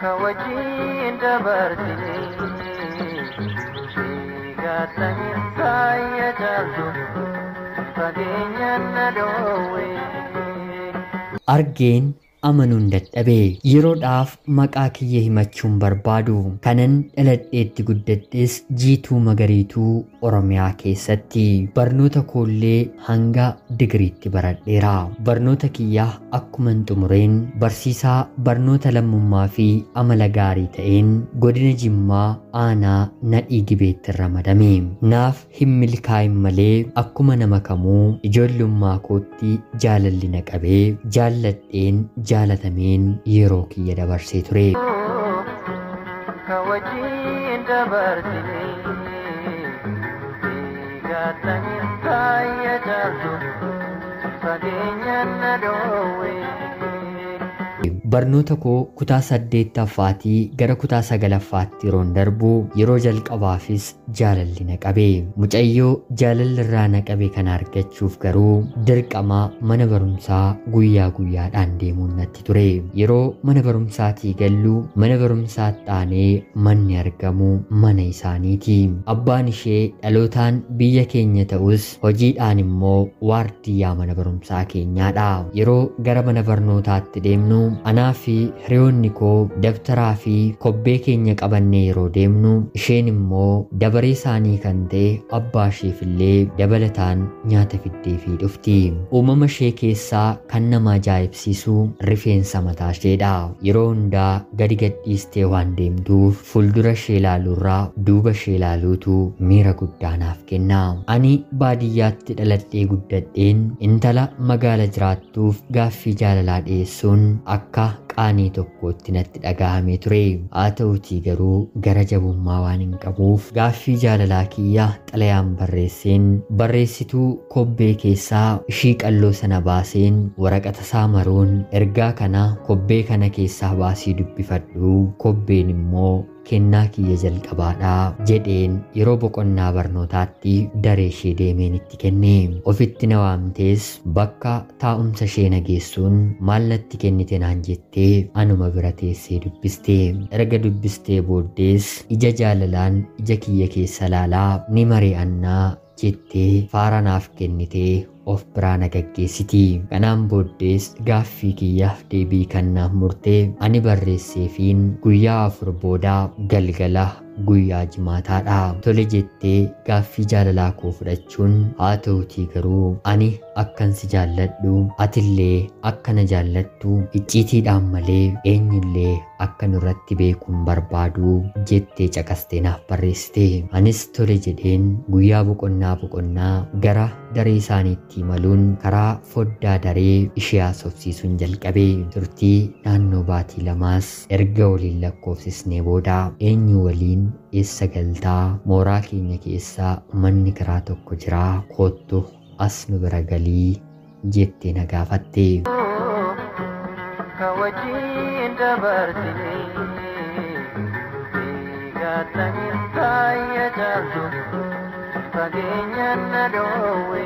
Ka wajjin dabarsine Sigattanii faaya caaltu fageenyaan na dhoowwe. Argeen amanuun dadhabe. Yeroodhaaf maqaa kiyya himachuun barbaadu. Kanan dhaladheetti guddadhes Jiituu Magariituu Oromiyaa keessatti. Barnoota koollee hanga digiriitti baradheera. Barnoota kiyya akkuman xumureen barsiisaa barnoota lammummaa fi amala gaarii ta'een godina Jimmaa aanaa Nadhii Gibeetti ramadame. Naaf hin milkaa'in malee akkuma nama kamuu ijoollummaa kootti jaalalli na qabee jaalladheen jaalatameen yeroo kiyya dabarsee ture. Ka wajjin dabarsine Sigattanii faaya caaltu fageenyaan na dhoowwe. Barnoota koo kutaa 8ffaatii gara kutaa 9ffaatti yeroon darbu yeroo jalqabaafis jaalalli na qabe. Mucayyoo jaalalli irraa na qabe kana argachuuf garuu dirqama mana barumsaa guyyaa guyyaadhaan deemuun natti ture. Yeroo mana barumsaatii gallu mana barumsaatti aanee manni argamu mana isaaniiti. Abbaan ishee dhalootaan biyya keenya ta'us hojiidhaan immoo waardiyyaa mana barumsaa keenyaadha. Yeroo gara mana barnootaatti deemnu anaa fi hiriyoonni koo dabtaraa fi kobbee keenya qabannee yeroo deemnu isheen immoo dabaree isaanii kan ta'e abbaa isheef illee dabalataan nyaata fiddeefii dhufti. Uumama ishee keessaa kan nama ajaa'ibsiisu rifeensa mataa isheedha. Yeroo hundaa gadi gadhiistee waan deemtuuf fuuldura ishee ilaaluurraa duuba ishee ilaaluutu miira guddaa naaf kenna. Ani baadiyyaatti dhaladhee guddadheen intala magaala jiraattuuf gaaffii jaalalaa dhiyeessuun akka qaanii tokkootti natti dhaga'amee ture. Haa ta'utii garuu gara jabummaa waan hin qabuuf gaaffii jaalalaa kiyya xalayaan barreesseen barreessituu kobbee keessaa ishii qalloo sana baaseen waraqata isaa maruun ergaa kana kobbee kana keessaa baasii dubbifadhu, kobbeen immoo kennaa kiyya jalqabaadhaa jedheen yeroo boqonnaa barnootaatti daree ishee deemeen itti kenne. Ofitti na waamtees bakka taa'umsa ishee na geessuun maal natti kennite naan jettee anuma bira teessee dubbiste. Erga dubbistee booddees ija jaalalaan ija kiyya keessa laalaa ni mari'annaa jettee faara naaf kennitee of biraa na gaggeessiti. Kanaan booddees gaaffii kiyyaaf deebii kan naaf murtee ani barreesseefiin guyyaa 4 booda galgala guyyaa jimaataadha. Tole jettee gaaffii jaalalaa koo fudhachuun haa ta'utii garuu ani akkan si jaalladhu atillee akka na jaallattu icciitiidhaan malee eenyullee akka nurratti beekuun barbaadu jettee caqastee naaf barreessite. Anis tole jedheen guyyaa boqonnaa gara daree isaaniitti imaluun karaa foddaa daree ishee haasofsiisuun jalqabe. Turtii naannoo baatii 2 erga waliin lakkoofsisnee booda eenyu waliin eessa galtaa, mooraa keenya keessaa manni karaa tokko jiraa, koottu as nu bira galii jettee na gaafatte. Ka wajjin dabarsine Sigattanii faaya caaltu fageenyaan na dhoowwe.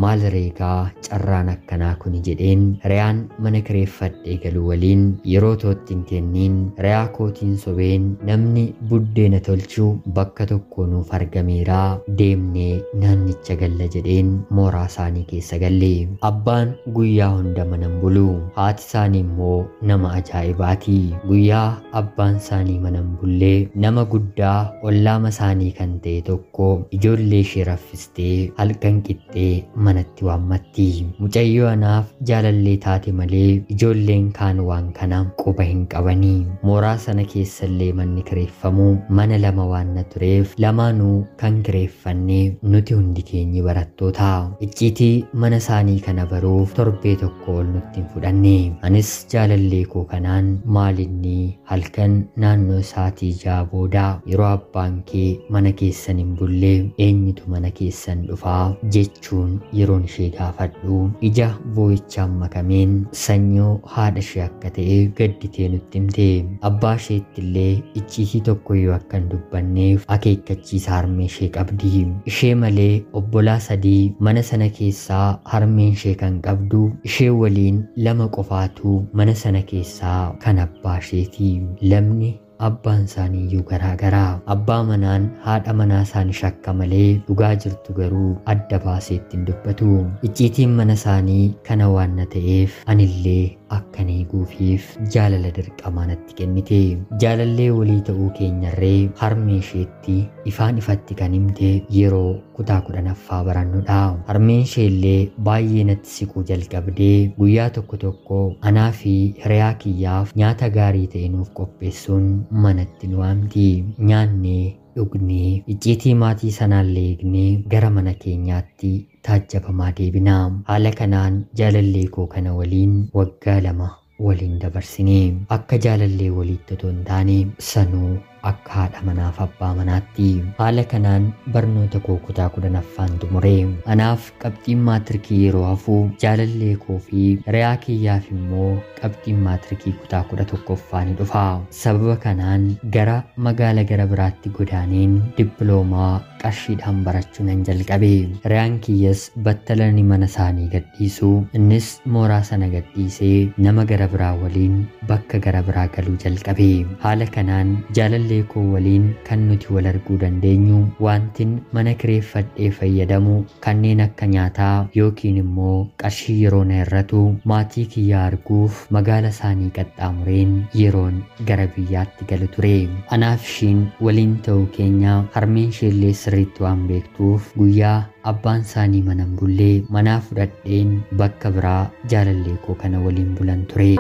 Maal reegaa carraan akkanaa kuni jedheen riyaan mana kireeffadhee galuu waliin yeroo tootti hin kenniin riyaa kootiin sobeen namni buddeena tolchuu bakka tokko nuuf argameeraa deemnee naannicha galla jedheen mooraa isaanii keessa galle. Abbaan guyyaa hunda mana hin bulu. Haati isaanii immoo nama ajaa'ibaati. Guyyaa abbaan isaanii mana hin bullee nama guddaa ollaama isaanii kan ta'e tokko ijoollee ishee raffistee halkan qixxee manatti waammatti. Mucayyoo anaaf jaalallee taate malee ijoolleen kaan waan kana quba hin qabanii. Mooraa sana keessallee manni kireeffamu mana 2 waan na tureef lamaanuu kan kireeffanne nuti hundi keenyi barattoota. Icciitii mana isaanii kana baruuf torbee tokko ol nutti hin fudhanne. Anis jaalallee koo kanaan maalinni halkan naannoo sa'aatii 6 booda yeroo abbaan kee mana keessan hin bullee eenyutu mana keessan dhufaa jechuun Yeroon ishee gaafadhu ija boo'ichaan makameen sanyoo haadha ishee akka ta'e gadditee nutti himte. Abbaa isheetti illee icciitii tokkoyyuu akka hin dubbanneef akeekkachiisa harmee ishee qabdi. Ishee malee obbolaa 3 mana sana keessaa harmeen ishee kan qabdu, ishee waliin 2 qofaatu mana sana keessaa kan abbaa isheeti. Lamni abbaan isaanii iyyuu garaagaraa. Abbaa manaan haadha manaa isaanii shakka malee dhugaa jirtu garuu adda baasee ittiin dubbatu. Icciitiin mana isaanii kana waan na ta'eef anillee akkan eeguufiif jaalala dirqamaa natti kennite. Jaalallee walii ta'uu keenyarree harmee isheetti ifaan ifatti kan himte yeroo kutaa 10ffaa barannudha. Harmeen ishee illee baay'ee natti siquu jalqabdee guyyaa tokko tokko anaa fi hiriyaa kiyyaaf nyaata gaarii ta'e nuuf qopheessuun manatti nu waamti. Nyaannee dhugnee icciitii maatii sanaallee eegnee gara mana keenyaatti taajjabamaa deebina. Haala kanaan jaalallee koo kana waliin waggaa 2 waliin dabarsine. Akka jaalallee waliitti otoo hin taane sanuu akka haadha manaaf abbaa manaatti. Haala kanaan barnoota koo kutaa 10ffaan xumure. Anaaf qabxiin maatirikii yeroo hafu jaalallee koo fi hiriyaa kiyyaaf immoo qabxiin maatirikii kutaa 11ffaa ni dhufa. Sababa kanaan gara magaala gara biraatti godaaneen dippiloomaa qarshiidhaan barachuu nan jalqabe. Hiriyaan kiyyas battalani mana isaanii gadhiisu, innis mooraa sana gadhiisee nama gara biraa waliin bakka gara biraa galuu jalqabe. Haala kanaan jaalallee koo waliin kan nuti wal arguu dandeenyu wantin mana kireeffadhee fayyadamu kanneen akka nyaataa yookiin immoo qarshii yeroo na irratu maatii kiyyaa arguuf magaala isaanii qaxxaamureen yeroon gara biyyaatti galu ture. Anaaf ishiin waliin ta'uu keenya harmeen isheellee sirriitti waan beektuuf guyyaa abbaan isaanii mana hin bullee manaa fudhadheen bakka biraa jaalallee koo kana waliin bulan ture.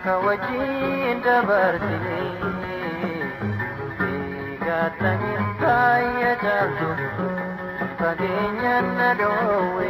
Ka wajjin dabarsine eegatanii baay'ee caaltu fageenyaan na dhoowwe.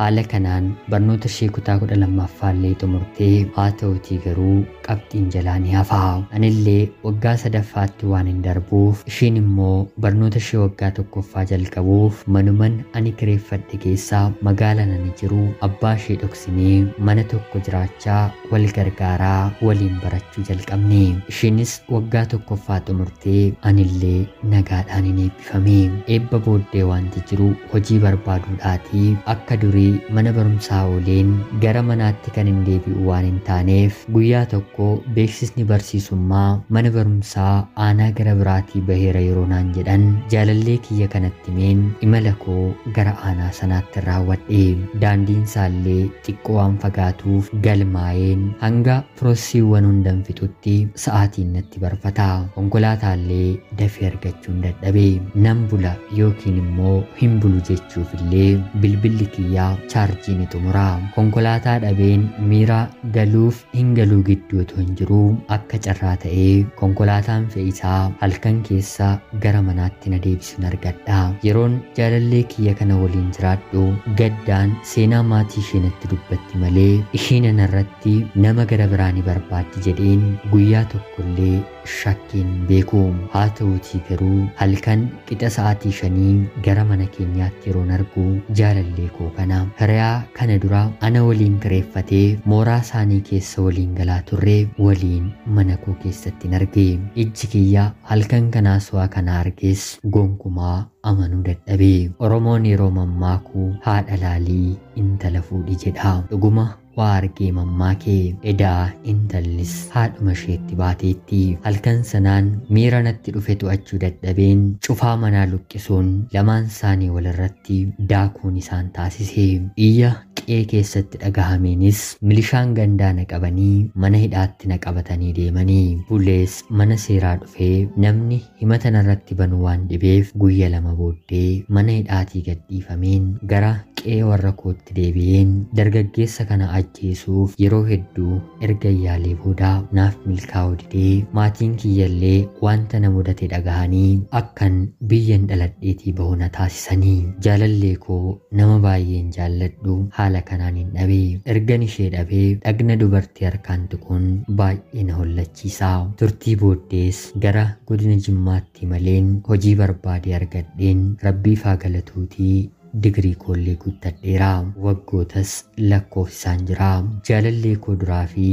Haala kanaan barnoota ishee kutaa 12ffaa illee xumurtee haa ta'utii garuu qabxiin jalaa ni hafa. Anillee waggaa 3ffaatti waan hin darbuuf ishiin immoo barnoota ishee waggaa 1ffaa jalqabuuf manuman ani kireeffadhe keessaa magaalaan ani jiru abbaa ishee dhoksinee mana tokko jiraachaa wal gargaaraa waliin barachuu jalqabne. Ishiinis waggaa 1ffaa xumurtee anillee nagaadhaan hin eebbifame. Eebba booddee wanti jiru hojii barbaaduudhaatii akka durii mana barumsaa ooleen gara manaatti kan hin deebi'u waan hin taaneef guyyaa tokko beeksisni barsiisummaa mana barumsaa aanaa gara biraatii baheera yeroo naan jedhan jaalallee kiyya kanatti meen imala koo gara aanaa sanaatti raawwadhe. Daandiin isaallee xiqqoo waan fagaatuuf galmaa'een hanga firoosiiwwan hundan fixutti sa'aatiin natti barfata. Konkolaataallee dafee argachuun dadhabe. Nan bula yookiin immoo hin bulu jechuuf illee bilbilli kiyyaa chaarjii ni xumura. Konkolaataa dhabeen miira galuuf hin galuu gidduu otoo hin jiruu akka carraa ta'ee konkolaataan fe'isaa halkan keessa gara manaatti na deebisuun argadha. Yeroon jaalallee kiyya kana waliin jiraadhu gaddaan seenaa maatii ishee natti dubbatti malee isheen anarratti nama gara biraa ni barbaaddi jedheen guyyaa tokkollee shakkiin hin beeku. Haa ta'uutii garuu halkan qixa sa'aatii 5 gara mana keenyaatti yeroon argu jaalallee koo kana hiriyaa kana dura ana waliin kireeffatee mooraa isaanii keessa waliin galaa turre waliin mana koo keessatti hin arge. Ijji kiyya halkan kanaas waa kana arges gonkumaa amanuu dadhabe. Oromoon yeroo mammaakuu haadha laalii intala fuudhi jedha. Dhuguma waa argee mammaakee edaa intallis haadhuma isheetti baateetti. Halkan sanaan miira natti dhufe to'achuu dadhabeen cufaa manaa luqqisuun lamaan isaanii walirratti daakuun isaan taasise. Iyya qe'ee keessatti dhagahameenis milishaan gandaa na qabanii mana hidhaatti na qabatanii deemanii. Bulees mana seeraa dhufee namni himata narratti banu waan dhibeef guyya 2 booddee mana hidhaatii gadhiifameen gara qe'ee warra kootti deebi'een dargaggeessa kana ajjeesuuf yeroo hedduu erga yaalee booda naaf milkaa'uu didee maatiin kiyyallee wanta na mudate dhagahanii akkan biyyan dhaladheetii bahu na taasisanii. Jaalallee koo nama baay'een jaalladhu haala Haala kanaan hin dhabe. Ergan ishee dhabee dhagna dubartii harkaan tuquun baay'ee na hollachiisa. Turtii booddees gara godina Jimmaatti maleen hojii barbaade argadheen Rabbiif haa galatuutii digirii koollee guuttadheera. Waggootas lakkoofsaan jira. Jaalallee koo duraa fi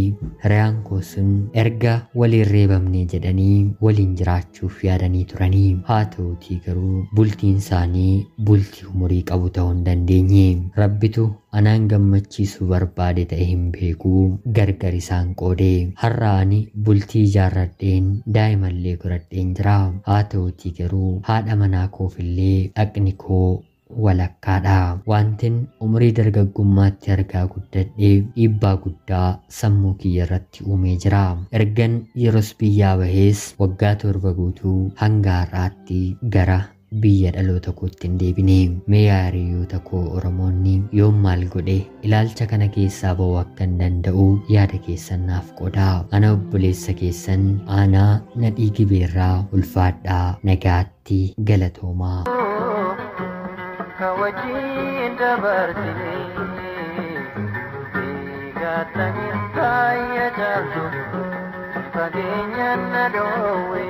hiriyaan koo sun erga waliin reebamnee jedhanii waliin jiraachuuf yaadanii turanii. Haa ta'uutii garuu bultiin isaanii bultii umurii qabu ta'uu hin dandeenye. Rabbitu anaan gammachiisuu barbaade ta'e hin beeku, gargar isaan qoode. Har'a ani bultii ijaarradheen daa'imallee godhadheen jira. Haa ta'uutii garuu haadha manaa koofillee dhaqni koo walakkaadha. Wantin umurii dargaggummaatti argaa guddadhee dhiibbaa guddaa sammuu kiyya irratti uumee jira. Ergan yeroos biyyaa bahees waggaa 7 guutuu hanga har'aatti gara biyya dhaloota kootti hin deebine. Mee yaa hiriyoota koo Oromoonni, yoom maal godhe ilaalcha kana keessaa ba'uu akka hin danda'u yaada keessan naaf qoodaa. Ana obboleessa keessan Aanaa Nadhii Gibeerraa, ulfaadhaa, nagaatti, galatoomaa. Ka wajjin dabarsine eegattanii baay'ee caaltu fageenyaan na dhoowwe.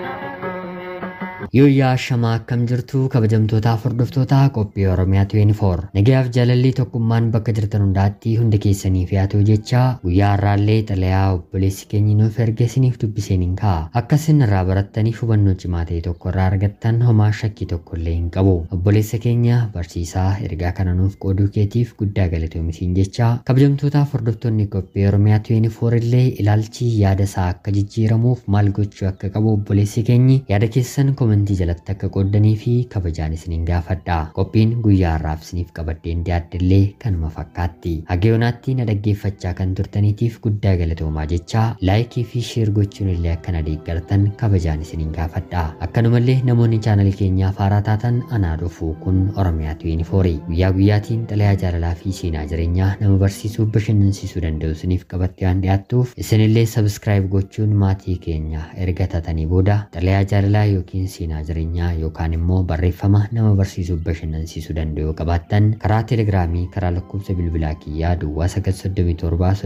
Yooyyaa shamaa, akkam jirtu kabajamtootaaf hordoftoota qophii Oromiyaa 24? Nagayaaf jaalalli tokkummaan bakka jirtan hundaatti hunda keessaniif haa ta'u jecha, guyyaa har'aallee xalayaa obboleessi keenya nuuf erge isiniif dubbiseen hin ka'a. Akka isin irraa barattaniif hubannoo cimaa ta'e tokko irraa argattan homaa shakkii tokko illee hin qabu. Obboleessa keenya barsiisaa, ergaa kana nuuf qooduu keetiif guddaa galatoomi jecha, kabajamtootaaf hordoftoonni qophii Oromiyaa 24 illee ilaalchi yaada isaa akka jijjiiramuuf maal gochuu akka qabu obboleessi keenyi yaada keessan komentii jalatti akka qooddanii fi kabajaan isiniin gaafadha. Qophiin guyyaa har'aaf isiniif qabadheen dhiyaaddellee kanuma fakkaatti. Hagayoonaatti na dhaggeeffachaa kan turtaniitiif guddaa galatoomaa jecha, laayikii fi sheer gochuun illee akka na deeggartan kabajaan isiniin gaafadha. Akkanumallee namoonni chaanalii keenyaaf haaraa taatan, anaa dhufu. Kun Oromiyaa 24, guyyaa guyyaatiin xalayaa jaalalaa fi seenaa jireenyaa nama barsiisuu bashannansiisuu danda'u isiniif qabattee waan dhiyaattuuf, isinillee subscribe gochuun maatii keenya erga taatanii booda xalayaa jaalalaa yookiin seenaa jireenyaa yookaan immoo barreeffama nama barsiisuu bashannansiisuu danda'u qabaattan karaa Telegiraamii, karaa lakkoofsa bilbilaa kiyyaa duwwaa 937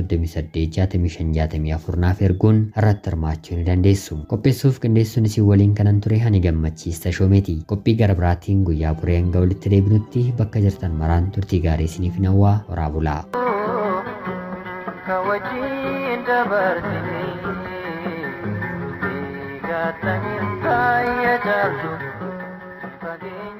38 65 64 naaf erguun irratti hirmaachuu ni dandeessu. Qopheessuuf qindeessuun isin waliin kanan ture ani Gammachiis Tashoomeeti. Qophii gara biraatiin guyyaa boree hanga walitti deebinutti bakka jirtan maraan turtii gaarii isiniif hawwaa, horaa bulaa. Ka wajjin dabarsine eegattanii baay'ee caaltu fageenyaan.